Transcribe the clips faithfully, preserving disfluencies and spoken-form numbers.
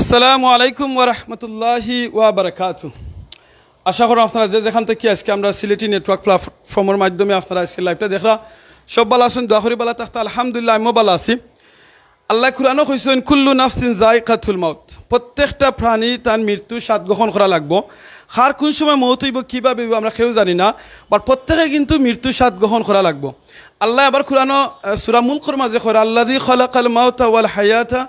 আসসালামু আলাইকুম ওয়া রাহমাতুল্লাহি ওয়া বারাকাতু। আশা করি আপনারা যে যেখান থাকি আজকে আমরা সিলেটি নেটওয়ার্ক প্ল্যাটফর্মর মাধ্যমে আপনারা আজকে লাইভটা দেখরা, সব ভালা আছইন, দোয়া করি ভালা থাকতা। আলহামদুলিল্লাহ, আমিও ভালা আছি। আল্লায় কুরআনো কইছইন, "কুল্লু নাফসিন যায়িকাতুল মাউত", প্রত্যেকটা প্রাণী তার মৃত্যু স্বাদ গ্রহণ করা লাগবো। কার কোন সময় মউত অইবো, কিভাবে অইবো, আমরা কেউ জানি না, but প্রত্যেকে কিন্তু মৃত্যু স্বাদ গ্রহণ করা লাগবো। আল্লায় আবার কুরআনো, আহ, সূরা মুলকর মাঝে কইরা, "আল্লাযী খালাকাল মাউতা ওয়াল হায়াতা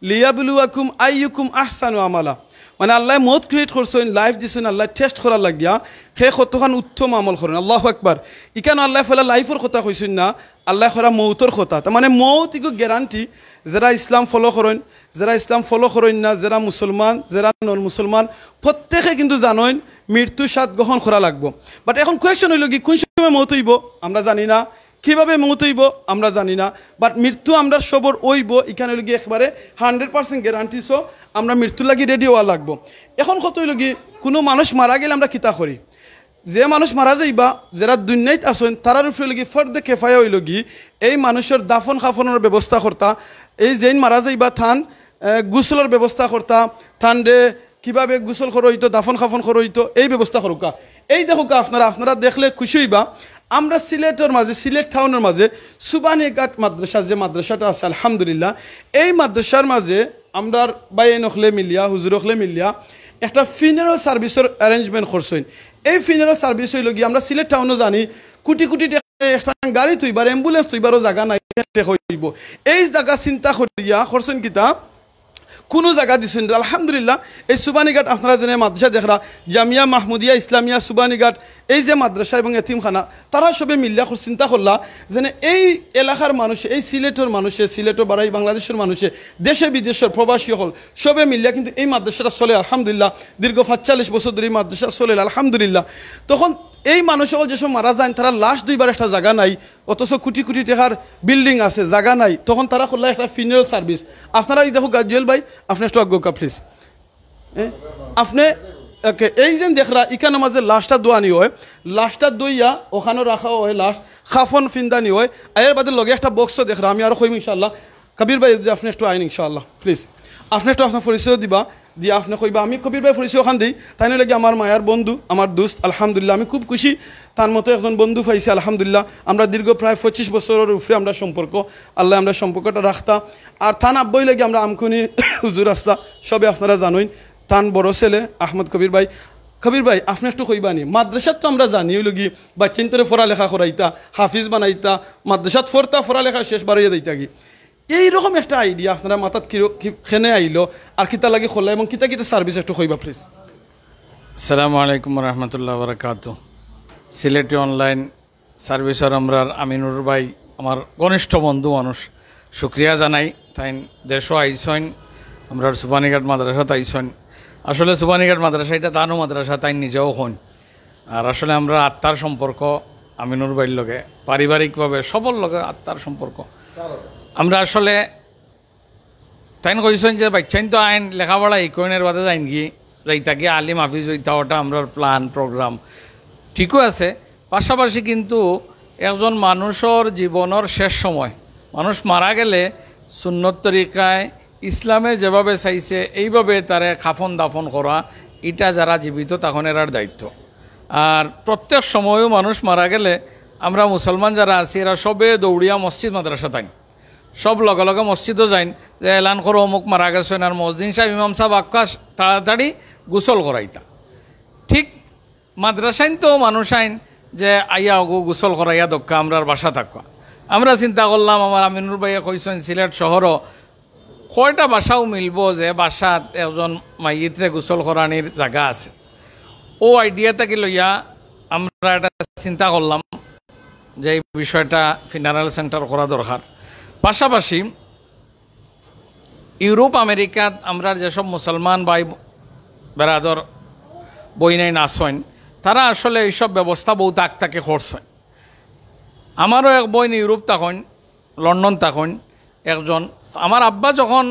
লিয়াবলুয়াকুম আইয়ুকুম আহসানু আমালা।" মানে আল্লায় মউত ক্রিয়েট করছইন, লাইফ দিছইন আল্লায় টেস্ট করার লাগিয়া, কে কতখান উত্তম আমল করইন। আল্লাহু আকবার। ইখানো আল্লায় পয়লা লাইফর কথা কইছইন না, আল্লায় কইরা মউতর কথা। তার মানে মউত ইগু গ্যারান্টি। যেরা ইসলাম ফলো করইন, যেরা ইসলাম ফলো করইন না, যেরা মুসলমান, যেরা নন মুসলমান, প্রত্যেকে কিন্তু জানইন মৃত্যু স্বাদ গ্রহণ করা লাগবো। But এখন কোয়েশ্চন অইলো কি, কোন সময় মউত অইবো আমরা জানি না, কিভাবে মউত অইবো আমরা জানি না, but মৃত্যু আমরার সবর অইবো, ইখান অইলো কি একবারে হান্ড্রেড পার্সেন্ট গ্যারান্টি। সো আমরা মৃত্যুর লাগি রেডি অওয়া লাগবো। এখন কথা অইলো কি, কুনু মানুষ মারা গেলে আমরা কিতা করি? যে মানুষ মারা যাইবা, যেরা দুনিয়াত আছইন, তারার উপরে অইলো কি ফর্দে কেফায়া অইলো কি, এই মানুষর দাফন কাফনর ব্যবস্থা করতা, এই যেইন মারা যাইবা তান, এ, গোসলর ব্যবস্থা করতা, তানরে কিভাবে গোসল করা অইতো, দাফন কাফন করা অইতো, এই ব্যবস্থা করউক্কা। এই দেখউক্কা আপনারা, আপনারা দেখলে খুশি অইবা। আমরা সিলেটর মাঝে, সিলেট টাউনর মাঝে সুবানীঘাট মাদ্রাসা, যে মাদ্রাসাটা আছে আলহামদুলিল্লাহ, এই মাদ্রাসার মাঝে আমরার ভাইয়াইন অকলে মিলিয়া, হুজুর অকলে মিলিয়া একটা ফিউনারাল সার্ভিসর অ্যারেঞ্জমেন্ট করছইন। এই ফিউনারাল সার্ভিস অইলো কি, আমরা সিলেট টাউনো জানি কোটি কোটি টেকা একটা গাড়ি থইবার, অ্যাম্বুলেন্স থইবারও জাগা নাই, টেকা অইবো। এই জাগা চিন্তা করিয়া করছইন কিতা, কুনু জাগা দিছইন না। আলহামদুলিল্লাহ, এই সুবানীঘাট আপনারা যেনে মাদ্রাসা দেখরা, জামিয়া মাহমুদিয়া ইসলামিয়া সুবানীঘাট, এই যে মাদ্রাসা এবং এতিমখানা, তারা সবে মিলিয়া কর-, চিন্তা করলা যেনে এই এলাকার মানুষে, এই সিলেটর মানুষে, সিলেটর বারাই বাংলাদেশর মানুষে, দেশে বিদেশর প্রবাসী অকল সবে মিলিয়া কিন্তু এই মাদ্রাসাটা চলে আলহামদুলিল্লাহ। দীর্ঘ পাঁচচল্লিশ বছর ধরি এই মাদ্রাসা চলে আলহামদুলিল্লাহ। তখন এই মানুষ অকল যে সময় মারা যাইন, তারার লাশ থইবার একটা জাগা নাই, অথচ কোটি কোটি টেকার বিল্ডিং আছে, জাগা নাই, তখন তারা করলা একটা ফিউনারাল সার্ভিস। আপনারা এই দেখউক্কা, জুয়েল ভাই, আপনে একটু আগুক্কা প্লিজ। আপনে, ওকে, এই যে দেখরা, ইখানর মাঝে লাশটা ধোয়ানি অয়, লাশটা ধইয়া অখানো রাখা অয়, লাশ কাফন ফিন্দানি অয়, এর বাদে লগে একটা বক্স দেখরা, আমি আরো কইমু ইনশাআল্লাহ। কবির ভাই, যদি আপনে একটু আইন ইনশাআল্লাহ, প্লিজ। আপনে একটু আপনার পরিচয় দিবা, দিয়া আপনে কইবা, আমি কবির ভাই পরিচয় অখান দেই, তাইন অইলা কি আমার মায়ার বন্ধু, আমার দোস্ত, আলহামদুলিল্লাহ, আমি খুব খুশি, তান মতো একজন বন্ধু পাইছি, আলহামদুলিল্লাহ। আমরা দীর্ঘ প্রায় পঁচিশ বছরর উপরে আমরা সম্পর্ক, আল্লায় আমরার সম্পর্কটা রাখতা। আর তান আব্বা অইলা কি আমরা আমকুনি হুজুর আছলা, সবে আপনারা জানইন, তান বড় ছেলে আহমদ কবির ভাই। কবির ভাই, আপনে একটু কইবা নি, মাদ্রাসাত তো আমরা জানি অইলো কি বাচ্চাইন্তরে পড়ালেখা করাইতা, হাফিজ বানাইতা, মাদ্রাসাত পড়তা, পড়ালেখা শেষ বারইয়া যাইতা কি, এইরকম একটা আইডিয়া আপনারার মাথাত কি, কি, কেনে আইলো, আর কিতা লাগি করলা এবং কিতা কিতা সার্ভিস একটু কইবা প্লিজ। আসসালামু আলাইকুম ওয়া রাহমাতুল্লাহি ওয়া বারাকাতুহু। সিলেটি অনলাইন সার্ভিসর আমরার আমিনুর ভাই আমার ঘনিষ্ঠ বন্ধু মানুষ, শুকরিয়া জানাই। তাইন দেশো আইছইন, আমরার সুবানীঘাট মাদ্রাসাত আইছইন। আসলে সুবানীঘাট মাদ্রাসা ইটা তানও মাদ্রাসা, তাইন নিজেও কইন। আর আসলে আমরার আত্মার সম্পর্ক আমিনুর ভাইর লগে, পারিবারিকভাবে সবর লগে আত্মার সম্পর্ক। আমরা আসলে, তাইন কইছইন যে বাচ্চাইন তো আইন লেখাপড়া ইকইন, এর বাদে যাইন কি, যাইতা কি আলিম হাফিজ অইতা, ওটা আমরার প্ল্যান প্রোগ্রাম ঠিকও আছে। পাশাপাশি কিন্তু একজন মানুষর জীবনর শেষ সময়, মানুষ মারা গেলে সুন্নত তরিকায় ইসলামে যেভাবে চাইছে এইভাবে তারে কাফন দাফন করা, ইটা যারা জীবিত তখন এরার দায়িত্ব। আর প্রত্যেক সময়ও মানুষ মারা গেলে আমরা মুসলমান যারা আছি এরা সবে দৌড়িয়া মসজিদ মাদ্রাসা তাইন, সব লগে লগে মসজিদও যাইন, যে এলান করো অমুক মারা গেছইন, আর মসজিদ সাহেব ইমাম সাহেব আক্কা তাড়াতাড়ি গোসল করাইতা। ঠিক মাদ্রাসাইন তো মানুষ আইন যে আইয়া ওগু গোসল করাইয়া দক্কা আমরার বাসা থাকুয়া। আমরা চিন্তা করলাম, আমার আমিনুর ভাইয়ে কইছইন সিলেট শহরও কয়টা বাসাও মিলবো যে বাসাত একজন মাইয়িতরে গোসল করানির জাগা আছে। ও আইডিয়া থাকি লইয়া আমরা এটা চিন্তা করলাম যে এই বিষয়টা ফিনারাল সেন্টার করা দরকার। পাশাপাশি ইউরোপ আমেরিকাত আমরার যেসব মুসলমান ভাই বেরাদর বইনাইন আছইন, তারা আসলে এইসব ব্যবস্থা বহুত আগ থাকি করছইন। আমারও এক বইন ইউরোপ থাকইন, লন্ডন থাকইন একজন। আমার আব্বা যখন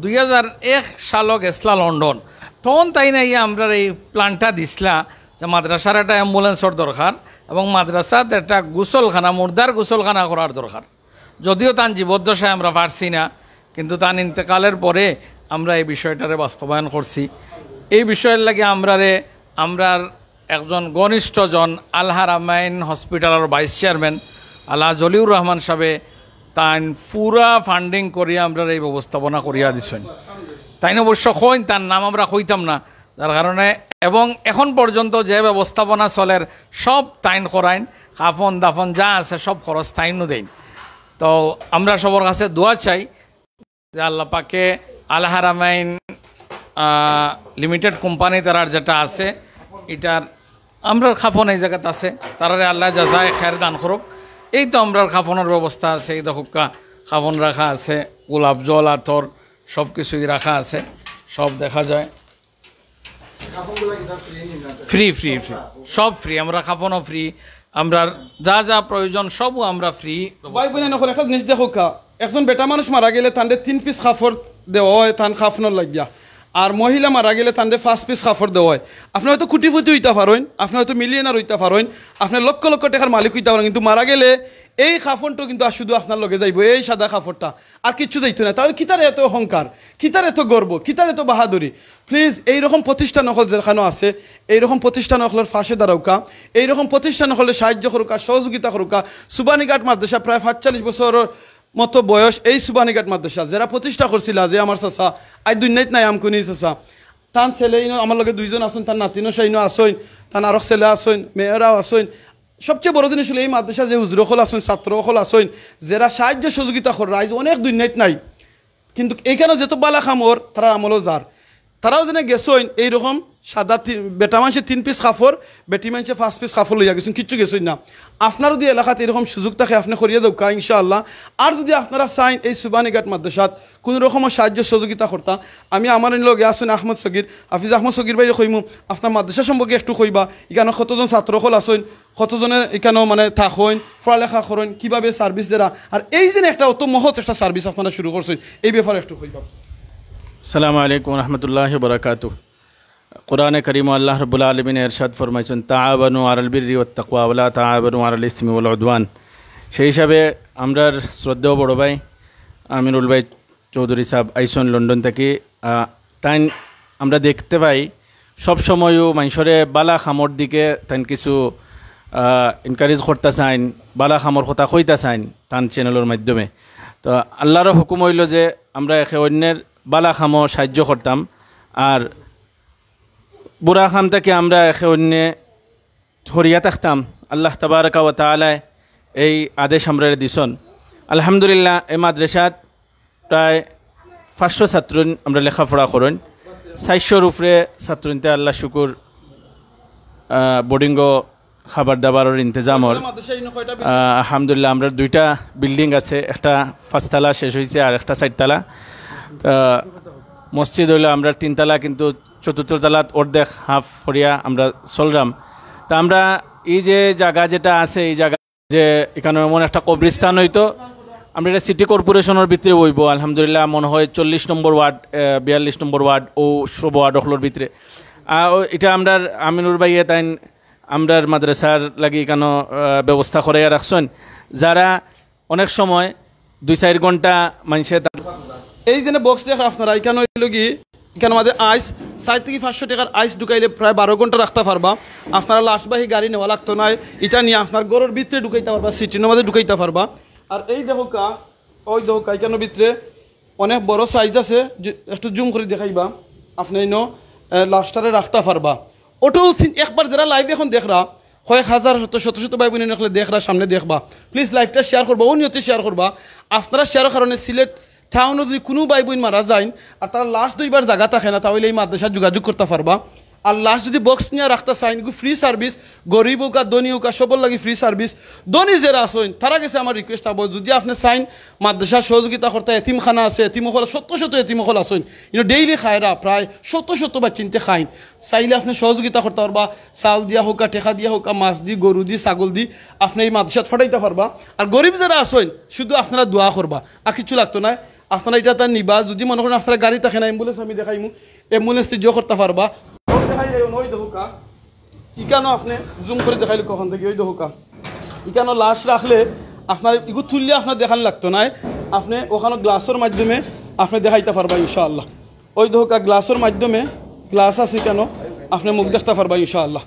দুই হাজার এক সালো গেছলা লন্ডন, তখন তাইন আইয়া আমরার এই প্ল্যানটা দিছলা যে মাদ্রাসার একটা অ্যাম্বুলেন্সর দরকার এবং মাদ্রাসাত একটা গোসলখানা, মুর্দার গোসলখানা করার দরকার। যদিও তান জীবদ্দশায় আমরা পারছি না, কিন্তু তান ইন্তেকালের পরে আমরা এই বিষয়টারে বাস্তবায়ন করছি। এই বিষয়ের লাগি আমরারে, আমরার একজন ঘনিষ্ঠজন আল হারামাইন হসপিটালর ভাইস চেয়ারম্যান আলা জলিউর রহমান সাহেবে তাইন পুরা ফান্ডিং করিয়া আমরার এই ব্যবস্থাপনা করিয়া দিছইন। তাইন অবশ্য কইন, তার নাম আমরা কইতাম না, যার কারণে, এবং এখন পর্যন্ত যে ব্যবস্থাপনা চলের সব তাইন করাইন, কাফন দাফন যা আছে সব খরচ তাইনও দেইন। তো আমরা সবার কাছে দোয়া চাই যে আল্লাহ পাকে আল হারামাইন লিমিটেড কোম্পানি তারার যেটা আছে, এটার আমরার কাফন এই জাগাত আছে, তারারে আল্লাহ জাযায়ে খায়ের দান করুক। এই তো আমরার কাফনর ব্যবস্থা আছে, এই দেখউক্কা কাফন রাখা আছে, গোলাপ জল আতর সব কিছুই রাখা আছে, সব দেখা যায়। ফ্রি, ফ্রি, ফ্রি, সব ফ্রি। আমরা কাফনও ফ্রি, আমরার যা যা প্রয়োজন সবও আমরা ফ্রি। ভাই বোন, এখন একটা জিনিস দেখউক্কা, একজন বেটা মানুষ মারা গেলে তানরে তিন পিস কাপড় দেওয়া হয় তান কাফনর লাগিয়া, আর মহিলা মারা গেলে তানরে পাঁচ পিস কাপড় দেওয়া হয়। আপনে হয়তো কোটিপতি অইতা পারইন, আপনে হয়তো মিলিয়নার অইতা পারইন, আপনে লক্ষ লক্ষ টেকার মালিক অইতা পারইন, কিন্তু মারা গেলে এই কাফনটা কিন্তু আর শুধু আপনার লগে যাইবো, এই সাদা কাপড়টা, আর কিচ্ছু যাইতো না। তাহলে কিতার এত অহংকার, কিতার এত গর্ব, কিতার এত বাহাদুরি? প্লিজ, এইরকম প্রতিষ্ঠান অকল যেখানো আছে, এইরকম প্রতিষ্ঠান অকলর পাশে দাঁড়াউক্কা, এইরকম প্রতিষ্ঠান অকলরে সাহায্য করউক্কা, সহযোগিতা করউক্কা। সুবানীঘাট মাদ্রাসা প্রায় পাঁচচল্লিশ বছরর মতো বয়স, এই সুবানীঘাট মাদ্রাসা যেরা প্রতিষ্ঠা করছিলা, যে আমার চাচা, আইজ দুনিয়াত নাই, আমকুনি চাচা, তান ছেলে ইনো আমার লগে দুইজন আছইন, তান নাতিনও সাইনো আছইন, তান আরক ছেলে আছইন, মেয়েরাও আছইন। সবচেয়ে বড় জিনিস অইলো এই মাদ্রাসা যে হুজুর অকল আছইন, ছাত্র অকল আছইন, যেরা সাহায্য সহযোগিতা কররা, আইজ অনেক দুনিয়াত নাই, কিন্তু এইখানো যত বালা কাম অর, তারার আমলও যার। তারাও যেন গেছইন এইরকম সাদা তি-, বেটা মানষে তিন পিস কাপড়, বেটি মানষে পাঁচ পিস কাপড় লইয়া গেছইন, কিচ্ছু গেছইন না। আপনার যদি এলাকাত এইরকম সুযোগ থাকে, আপনে করিয়া দেউক্কা ইনশাআল্লাহ। আর যদি আপনারা চাইন এই সুবানীঘাট মাদ্রাসাত কুনু রকমর সাহায্য সহযোগিতা করতা, আমি আমার লগে আছইন আহমদ সগির, হাফিজ আহমদ সগির ভাইরে কইমু, আপনার মাদ্রাসা সম্পর্কে একটু কইবা, ইখানো কতজন ছাত্র অকল আছইন, কতজনে ইখানো মানে থাকইন, পড়ালেখা করইন, কিভাবে সার্ভিস দেরা, আর এই যে একটা অত মহৎ একটা সার্ভিস আপনারা শুরু করছইন, এই ব্যাপারে একটু কইবা। আসসালামু আলাইকুম ওয়া রাহমাতুল্লাহি ওয়া বারাকাতুহু। কোরআনে কারীমো আল্লাহ রাব্বুল আলামিন ইরশাদ ফরমাইছইন, "তাআওয়ানু আলাল বিররি ওয়াত তাকওয়া ওয়া লা তাআওয়ানু আলাল ইসমি ওয়াল উদওয়ান।" সেই হিসাবে আমরার শ্রদ্ধেয় বড় ভাই আমিনুল ভাই চৌধুরী সাহেব আইছইন লন্ডন থাকি। আহ, তাইন আমরা দেখতে পাই সব সময়ও মানষরে বালা কামর দিকে তাইন কিছু, আহ, এনকারেজ করতা চাইন, বালা কামর কথা কইতা চাইন তান চ্যানেলর মাধ্যমে। তো আল্লাহর হুকুম অইলো যে আমরা একে অইন্যের বালা কামো সাহায্য করতাম, আর বুরা কাম থাকি আমরা একে অইন্যে হরিয়া থাকতাম। আল্লাহ তাবারাকা ওয়া তাআলায় এই আদেশ আমরারে দিছইন। আলহামদুলিল্লাহ, এই মাদ্রাসাত প্রায় পাঁচশো ছাত্রইন আমরা লেখাপড়া করইন, চাইরশোর উপরে ছাত্রইনতে আল্লাহ শুকুর, আহ, বোর্ডিংও খাবার দাবারর ইন্তেজাম অর। আহ, আলহামদুলিল্লাহ, আমরার দুইটা বিল্ডিং আছে, একটা পাঁচতলা শেষ অইছে আর একটা চাইরতলা। আহ, মসজিদ অইলো আমরার তিনতলা, কিন্তু চতুর্থ তলাত অর্ধেক হাফ করিয়া আমরা চলরাম। তা আমরা এই যে জাগা যেটা আছে, এই জাগা যে ইখানো এমন একটা কবরস্থান অইতো, আমরা এটা সিটি কর্পোরেশনর ভিতরে অইবো। আলহামদুলিল্লাহ, মনে হয় চল্লিশ নম্বর ওয়ার্ড, আহ, বিয়াল্লিশ নম্বর ওয়ার্ড, ও সব ওয়ার্ড অকলর ভিতরে। আর ও, এটা আমরার আমিনুর ভাইয়ে তাইন আমরার মাদ্রাসার লাগি ইখানো, আহ, ব্যবস্থা করাইয়া রাখছইন। যারা অনেক সময় দুই চাইর ঘন্টা মানষে তা- এই যে বক্স দেখরা আপনারা, ইখানো অইলো কি, ইখানর মাঝে আইস, চাইর থাকি পাঁচশো টেকার আইস ঢুকাইলে প্রায় বারো ঘন্টা রাখতা পারবা। আপনারা লাশবাহী গাড়ি নেওয়া লাগতো নায়, ইটা নিয়া আপনার ঘরর ভিতরে ঢুকাইতা পারবা, সিটির মাঝে ঢুকাইতা পারবা। আর এই দেখউক্কা, ওই দেখউক্কা, ইখানর ভিতরে অনেক বড় সাইজ আছে, যে, একটু জুম করি দেখাইবা, আপনে ইনো, এ, লাশটারে রাখতা পারবা। ওটাও চিন-, একবার যেরা লাইভ এখন দেখরা, কয়েক হাজার, শত, শত, শত ভাই বোন অকলে দেখরা, সামনে দেখবা, প্লিজ লাইভটা শেয়ার করবা, ও নিয়তে শেয়ার করবা। আপনারা শেয়ারর কারণে সিলেট টাউনো যদি কুনু ভাই বোন মারা যাইন আর তারার লাশ ধইবার জাগা থাকে না, তাইলে এই মাদ্রাসাত যোগাযোগ করতা পারবা। আর লাশ যদি বক্স নিয়া রাখতা চাইন, ইগু ফ্রি সার্ভিস, গরিব অউক্কা, ধনী অউক্কা, সবর লাগি ফ্রি সার্ভিস। ধনী যেরা আছইন, তারার গেছে আমার রিকোয়েস্ট থাকবো, যদি আপনে চাইন মাদ্রাসার সহযোগিতা করতা, এতিমখানা আছে, এতিম অকল, শত শত এতিম অকল আছইন, ইনো ডেইলি খায়রা, প্রায় শত শত বাচ্চাইন্তে খাইন। চাইলে আপনে সহযোগিতা করতা পারবা, চাউল দিয়া অউক্কা, টেকা দিয়া অউক্কা, মাছ দি, গরু দি, ছাগল দি, আপনে এই মাদ্রাসাত পাঠাইতা পারবা। আর গরিব যেরা আছইন, শুধু আপনারা দোয়া করবা, আর কিচ্ছু লাগতো নায়। আপনারা ইটা তার নিবা, যদি মনে করইন আপনারা গাড়ি থাকে না, অ্যাম্বুলেন্স আমি দেখাইমু, অ্যাম্বুলেন্স দি জো করতা পারবা। ওই দেখাই যায়, ওই দেখউক্কা, ইখানো আপনে জুম করি দেখাইলে কখন থাকি, ওই দেখউক্কা, ইখানো লাশ রাখলে আপনার ইগু তুললে আপনার দেখান লাগতো নায়, আপনে ওখানো গ্লাসর মাধ্যমে আপনে দেখাইতা পারবা ইনশাআল্লাহ। ওই দেখউক্কা গ্লাসর মাধ্যমে, গ্লাস আছে কেন, আপনে মুখ দেখতা পারবা ইনশাআল্লাহ।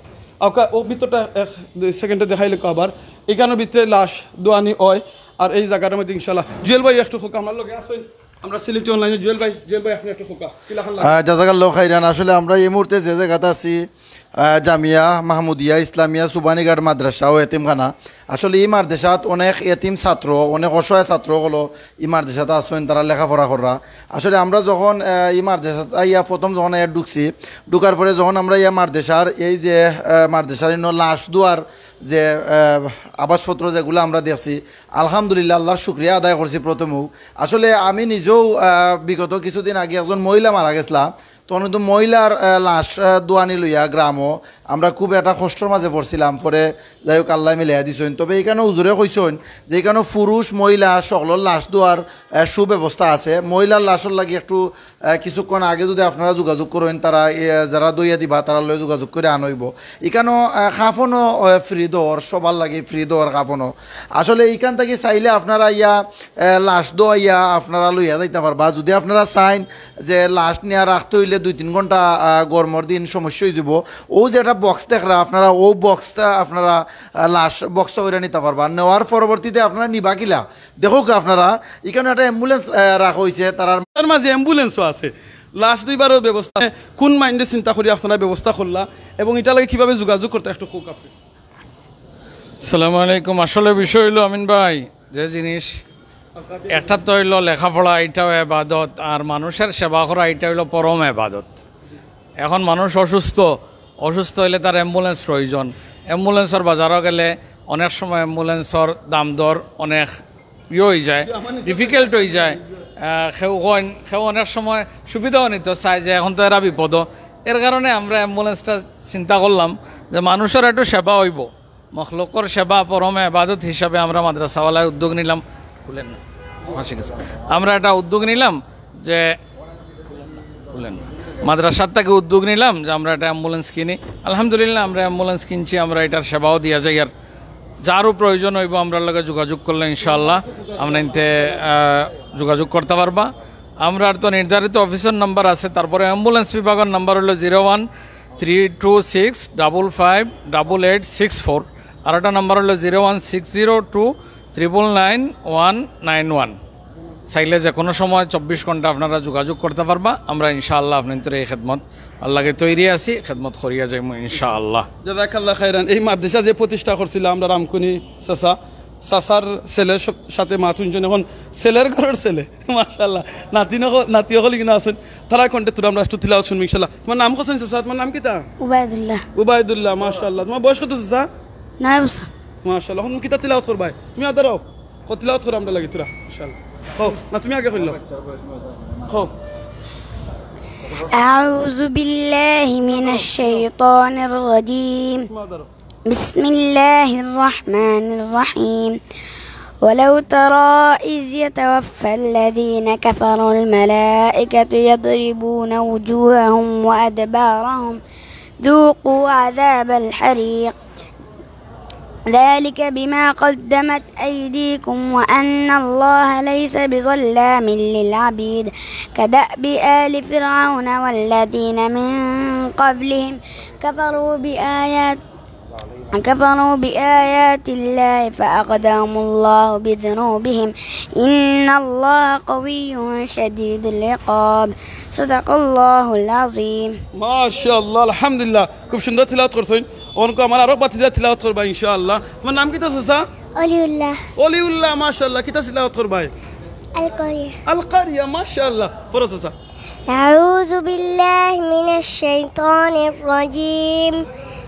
ওকা, ও ভিতরটা এক দুই সেকেন্ডে দেখাইলে আবার, এখানোর ভিতরে লাশ দোয়ানি হয়। আর এই জাগাটার মধ্যে ইনশাআল্লাহ জুয়েল ভাই একটু কউক্কা, আমার লগে আছইন, আমরা সিলেটি অনলাইনে জুয়েল ভাই, জুয়েল ভাই আপনে একটু কউক্কা, কিলাখান লাগে? আহ, জাজাকাল্লাহ খাইরান। আসলে আমরা এই মুহূর্তে যে জাগাত আছি, আহ, জামিয়া মাহমুদিয়া ইসলামিয়া সুবানীঘাট মাদ্রাসা ও এতিমখানা। আসলে এই মাদ্রাসাত অনেক এতিম ছাত্র, অনেক অসহায় ছাত্র অকল এই মাদ্রাসাত আছইন, তারা লেখাপড়া কররা। আসলে আমরা যখন, আহ, এই মাদ্রাসাত আইয়া প্রথম যখন আইয়া ঢুকছি, ঢুকার পরে যখন আমরা ইয়া মাদ্রাসার এই যে, আহ, মাদ্রাসার ইনো লাশ দোয়ার যে, আহ, আবাসপত্র যেগুলা আমরা দেখছি, আলহামদুলিল্লাহ আল্লাহর শুকরিয়া আদায় করছি প্রথমেউ। আসলে আমি নিজেও, আহ, বিগত কিছুদিন আগে একজন মহিলা মারা গেছলা, তখন কিন্তু মহিলার, আহ, লাশ, আহ, দোয়ানি লইয়া গ্রামও আমরা খুব একটা কষ্টর মাঝে পড়ছিলাম। পরে যাই হোক আল্লায় মিলাইয়া দিছইন। তবে এখানো হুজুরে কইছইন যে এখানো পুরুষ মহিলা সকলর লাশ দোয়ার, আহ, সুব্যবস্থা আছে। মহিলার লাশর লাগি একটু, আহ, কিছুক্ষণ আগে যদি আপনারা যোগাযোগ করইন, তারা, আহ, যারা দইয়া দিবা তারার লগে যোগাযোগ করি আনইবো। এখানো, আহ, কাফনও, আহ, ফ্রি দেওয়ার, সবার লাগি ফ্রি দেওয়ার কাফনও। আসলে এখান থাকি চাইলে আপনারা ইয়া, আহ, লাশ দোয়াইয়া আপনারা লইয়া যাইতা পারবা। যদি আপনারা চাইন যে লাশ নিয়া রাখতে অইলে দুই তিন ঘন্টা, আহ, গরমর দিন সমস্যা অইযিবো। অউ যে একটা বক্স দেখরা আপনারা, অউ বক্সটা আপনারা, আহ, লাশ বক্স করিয়া নিতা পারবা। নেওয়ার পরবর্তীতে আপনারা নিবা কিলা? দেখউক্কা আপনারা, এখানো একটা অ্যাম্বুলেন্স, আহ, রাখা অইছে, তারার তার মাঝে অ্যাম্বুলেন্সও আছে। লাশ দইবারও ব্যবস্থা। কোন মাইন্ডে চিন্তা করি আপনারা ব্যবস্থা করলা এবং ইটার লাগি কিভাবে যোগাযোগ করতা একটু কউক্কা please? সালামু আলাইকুম। আসলে বিষয় অইলো আমিন ভাই, যে জিনিস, একটা তো অইলো লেখাপড়া, ইটাও এবাদত, আর মানুষের সেবা করা, ইটা অইলো পরম এবাদত। এখন মানুষ অসুস্থ, অসুস্থ অইলে তার অ্যাম্বুলেন্স প্রয়োজন। অ্যাম্বুলেন্সর বাজারও গেলে অনেক সময় অ্যাম্বুলেন্সর দাম দর অনেক ইয়ে অইযায়, ডিফিকাল্ট অইযায়। আহ, কেউ কইন, কেউ অনেক সময় সুবিধাও নিতো চায় যে এখন তো এরা বিপদ। এর কারণে আমরা অ্যাম্বুলেন্সটা চিন্তা করলাম যে মানুষর একটু সেবা অইবো। মখলুকর সেবা পরম এবাদত হিসাবে আমরা মাদ্রাসাওয়ালায় উদ্যোগ নিলাম। খুলেন না, ফাঁসি গেছে। আমরা একটা উদ্যোগ নিলাম যে, খুলেন না। মাদ্রাসার থাকি উদ্যোগ নিলাম যে আমরা একটা অ্যাম্বুলেন্স কিনি। আলহামদুলিল্লাহ, আমরা অ্যাম্বুলেন্স কিনছি, আমরা ইটার সেবাও দিয়া যাইয়ার। যারও প্রয়োজন অইবো, আমরার লগে যোগাযোগ করলে ইনশাআল্লাহ আমরা ইনতে, আহ, যোগাযোগ করতা পারবা। আমরার তো নির্ধারিত অফিসর নাম্বার আছে, তারপরে অ্যাম্বুলেন্স বিভাগর নাম্বার অইলো zero one three two six double five double eight six four, আর একটা নাম্বার অইলো zero one six zero two triple nine one nine one. চাইলে যে কোনো সময় চব্বিশ ঘন্টা আপনারা যোগাযোগ করতা পারবা। আমরা ইনশাআল্লাহ আপনাইন্তরে এই খেদমত আর লাগি তৈরি আছি, খেদমত করিয়া যাইমু ইনশাআল্লাহ। জাযাকাল্লাহ খাইরান। এই মাদ্রাসা যে প্রতিষ্ঠা করছিলা আমরার আমকুনি চাচা, চাচার ছেলের সব-, সাথে মা তিনজন, এখন ছেলের ঘরর ছেলে, মাশাআল্লাহ। নাতি নক-, নাতি অকল ইগিনা আছইন, তারার কণ্ঠে থুড়া আমরা একটু তিলাওয়াত শুনমু ইনশাআল্লাহ। তুমার নাম কইছইন চাচা? তুমার নাম কিতা? উবায়দুল্লাহ। উবায়দুল্লাহ, মাশাআল্লাহ। তুমার বয়স কত চাচা? নয় বছর। মাশাআল্লাহ। এখন কিতা তিলাওয়াত করবায়? তুমি আদারও। কও, তিলাওয়াত করো আমরার লাগি থুড়া, ইনশাআল্লাহ। কও, না তুমি আগে কইলাও। কও। أعوذ بالله من الشيطان الرجيم. তুমি আদারও। بسم الله الرحمن الرحيم. ولو ترى إذ يتوفى الذين كفروا الملائكة يضربون وجوههم وأدبارهم ذوقوا عذاب الحريق. ذلك بما قدمت أيديكم وأن الله ليس بظلام للعبيد. كدأب آل فرعون والذين من قبلهم كفروا بآيات كفروا بآيات الله فأخذهم الله بذنوبهم إن الله قوي شديد العقاب. صدق الله العظيم. মাশাআল্লাহ, আলহামদুলিল্লাহ, খুব সুন্দর তিলাওয়াত করছইন। অখন কও আমার আরক ভাতিজা তিলাওয়াত করবা ইনশাআল্লাহ। তুমার নাম কিতা চাচা? অলিউল্লাহ। অলিউল্লাহ, মাশাআল্লাহ, কিতা তিলাওয়াত করবায়? আল কারিয়া। আল কারিয়া, মাশাআল্লাহ। পড়ো চাচা। أعوذ بالله من الشيطان الرجيم.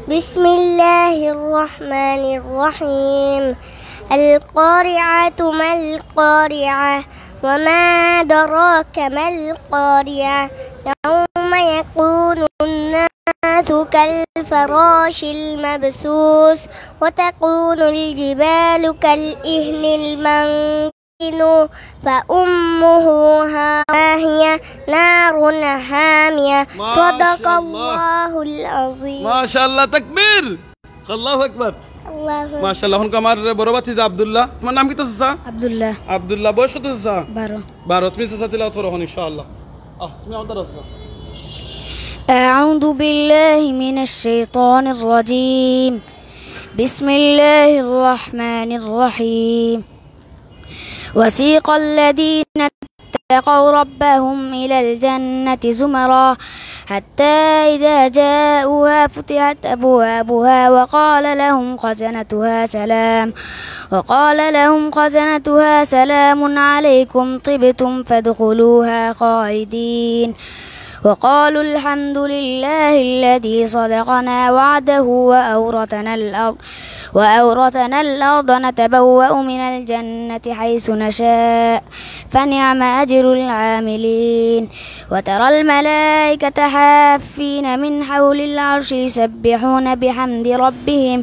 بسم الله الرحمن الرحيم. القارعة ما القارعة. وما أدراك ما القارعة. يوم يكون الناس كالفراش المبثوث. وتكون الجبال كالعهن المنفوش. فأمه هاوية. نار حامية. মাশাআল্লাহ। صدق الله العظيم. মাশাআল্লাহ, তাকবীর। আল্লাহু আকবার। আল্লাহু আকবার। মাশাআল্লাহ। অখন আমার বড় ভাতিজা আব্দুল্লাহ। তুমার নাম কিতা চাচা? আব্দুল্লাহ। আব্দুল্লাহ, বয়স কত চাচা? বারো। বারো। তুমি চাচা তিলাওয়াত করো অখন ইনশাআল্লাহ। আহ, তুমি আমার দ্বারা আছো। أعوذ بالله من الشيطان الرجيم. بسم الله الرحمن الرحيم. وسيق الذين اتقوا ربهم إلى الجنة زمرا حتى إذا جاءوها فتحت أبوابها وقال لهم خزنتها سلام وقال لهم خزنتها سلام عليكم طبتم فادخلوها خالدين وقالوا الحمد لله الذي صدقنا وعده وأورثنا الأرض وأورثنا الأرض نتبوأ من الجنة حيث نشاء فنعم أجر العاملين وترى الملائكة حافين من حول العرش يسبحون بحمد ربهم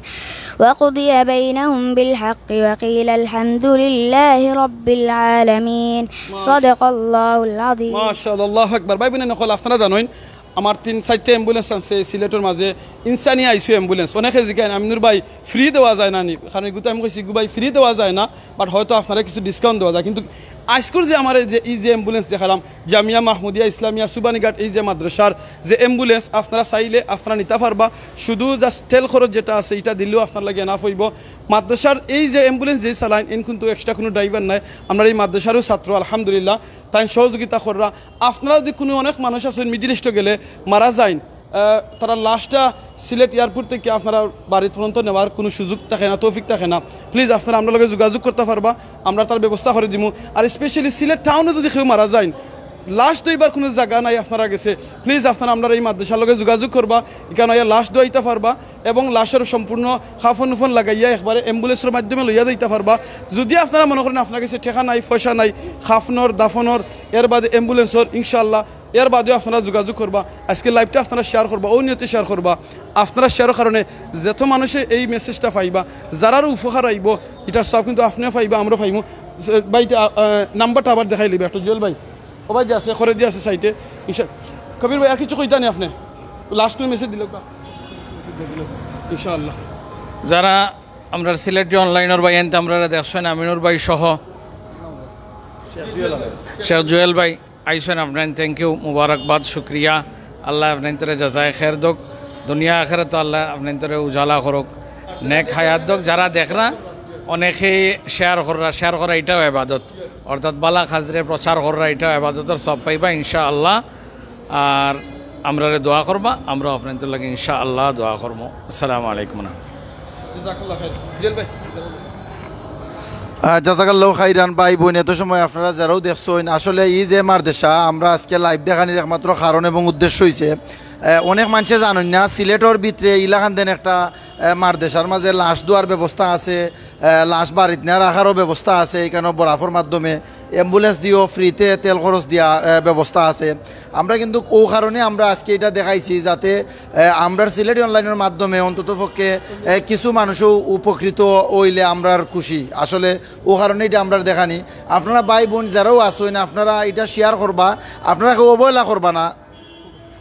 وقضي بينهم بالحق وقيل الحمد لله رب العالمين. صدق الله العظيم. মাশাআল্লাহ, আল্লাহু আকবার। ভাই বোন অকল, আপনারা জানইন, আমার তিন চাইরটা ambulance আছে সিলেটর মাঝে, ইনসানি আইসিইউ ambulance। অনেকে জিকাইন, "আমিনুর ভাই, free দেওয়া যায় না নি?" কারণ এগুতো আমি কইছি, "গু ভাই, free দেওয়া যায় না, but হয়তো আপনারা কিছু discount দেওয়া যায়।" কিন্তু আইজকুর যে আমার এই যে, এই যে ambulance দেখাইলাম, জামিয়া মাহমুদিয়া ইসলামিয়া সুবানীঘাট, এই যে মাদ্রাসার যে ambulance, আপনারা চাইলে আপনারা নিতা পারবা। শুধু just তেল খরচ যেটা আছে, ইটা দিলেও আপনার লাগি enough অইবো। মাদ্রাসার এই যে ambulance যে চালাইন, এন কিন্তু extra কুনু driver নাই। আমরার এই মাদ্রাসারও ছাত্র, আলহামদুলিল্লাহ, তাইন সহযোগিতা কররা। আপনারা যদি কুনু অনেক মানুষ আছইন Middle East গেলে মারা যাইন, আহ, তারার লাশটা সিলেট airport থাকি আপনারা বাড়িত পর্যন্ত নেওয়ার কুনু সুযোগ থাকে না, তৌফিক থাকে না, please আপনারা আমরার লগে যোগাযোগ করতা পারবা, আমরা তার ব্যবস্থা করি দিমু। আর specially সিলেট টাউনো যদি কেউ মারা যাইন, লাশ ধইবার কুনু জাগা নাই আপনারার গেছে, please আপনারা আমরার এই মাদ্রাসার লগে যোগাযোগ করবা, ইখানো আইয়া লাশ ধইতা পারবা এবং লাশর সম্পূর্ণ কাফন উফন লাগাইয়া একবারে ambulance-র মাধ্যমে লইয়া যাইতা পারবা। যদি আপনারা মনে করইন আপনারার গেছে টেকা নাই, পয়সা নাই, কাফনর, দাফনর, এর বাদে ambulance-র, ইনশাআল্লাহ এর বাদেও আপনারা যোগাযোগ করবা, আইজকে live-টা আপনারা share করবা, অউ নিয়তে share করবা। আপনারা share-র কারণে যত মানুষে এই message-টা পাইবা, যারার উপকার আইবো, ইটার সওয়াব কিন্তু আপনেও পাইবা, আমরাও পাইমু। ভাই, ইটা, আহ, number-টা আবার দেখাই লিবা একটু, জুয়েল ভাই। ও ভাই যে আছে, করে দিয়া আছে side-এ। ইনশা-, কবির ভাই, আর কিছু কইতা নি আপনে? Last কুনু message দিলে বা? ইনশাআল্লাহ। যারা আমরার সিলেটি online-র ভাইয়াইন্তে আমরারে দেখছইন, আমিনুর ভাই সহ শেখ জুয়েল ভাই, আইছইন আপনাইন, thank you, মুবারকবাদ, শুকরিয়া। আল্লায় আপনাইন্তরে জাজায়ে খের দেউক, দুনিয়া আখেরাতো আল্লায় আপনাইন্তরে উজালা করউক, নেক হায়াত দেউক। যারা দেখরা, অনেকেই share কররা, share করা ইটাও ইবাদত, অর্থাৎ বালা কাজরে প্রচার কররা, ইটাও ইবাদতর সওয়াব পাইবা ইনশাআল্লাহ। আর আমরারে দোয়া করবা, আমরাও আপনাইন্তর লাগি ইনশাআল্লাহ দোয়া করমু। আসসালামু আলাইকুম ওয়া রাহমাতুল্লাহ। জাযাকাল্লাহ খাইর। জুয়েল ভাই। আহ, জাযাকাল্লাহু খাইরান। ভাই বোন, এত সময় আপনারা যারাও দেখছইন, আসলে এই যে মাদ্রাসা, আমরা আইজকে live দেখানির একমাত্র কারণ এবং উদ্দেশ্য অইছে, আহ, অনেক মানষে জানইন না, সিলেটর ভিতরে ইলাখান দেন একটা, আহ, মাদ্রাসার মাঝে লাশ ধোয়ার ব্যবস্থা আছে, আহ, লাশ বাড়িত নিয়া রাখারও ব্যবস্থা আছে, ইখানো বরাফর মাধ্যমে ambulance দিও, free-তে তেল খরচ দিয়া, আহ, ব্যবস্থা আছে। আমরা কিন্তু অউ কারণে আমরা আইজকে ইটা দেখাইছি, যাতে, আহ, আমরার সিলেটি online-র মাধ্যমে অন্তত পক্ষে, আহ, কিছু মানুষও উপকৃত অইলে আমরার খুশি। আসলে অউ কারণে ইটা আমরার দেখানি। আপনারা ভাই বোন যারাও আছইন, আপনারা ইটা share করবা, আপনারা কেউ অবহেলা করবা না,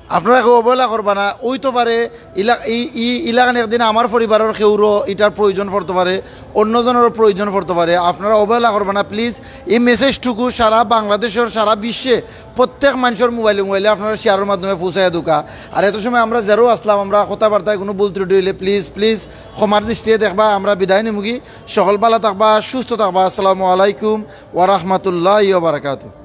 আপনারা কেউ অবহেলা করবা না। অইতো পারে ইলা-, ই, ই, ইলাখান একদিন আমার পরিবারর কেউরও ইটার প্রয়োজন পড়তো পারে, অন্যজনরও প্রয়োজন পড়তো পারে। আপনারা অবহেলা করবা না, please। এই message-টুকু সারা বাংলাদেশর, সারা বিশ্বে প্রত্যেক মানষর mobile-এ mobile-এ আপনারা share-র মাধ্যমে পৌঁছাইয়া দেউক্কা। আর এত সময় আমরা যারাও আছলাম, আমরা কথাবার্তায় কুনু ভুল ত্রুটি অইলে please, please ক্ষমার দৃষ্টিয়ে দেখবা। আমরা বিদায় নিমুগি। সকল ভালা থাকবা, সুস্থ থাকবা। আসসালামু আলাইকুম ওয়া রাহমাতুল্লাহি ওয়া বারাকাতুহু।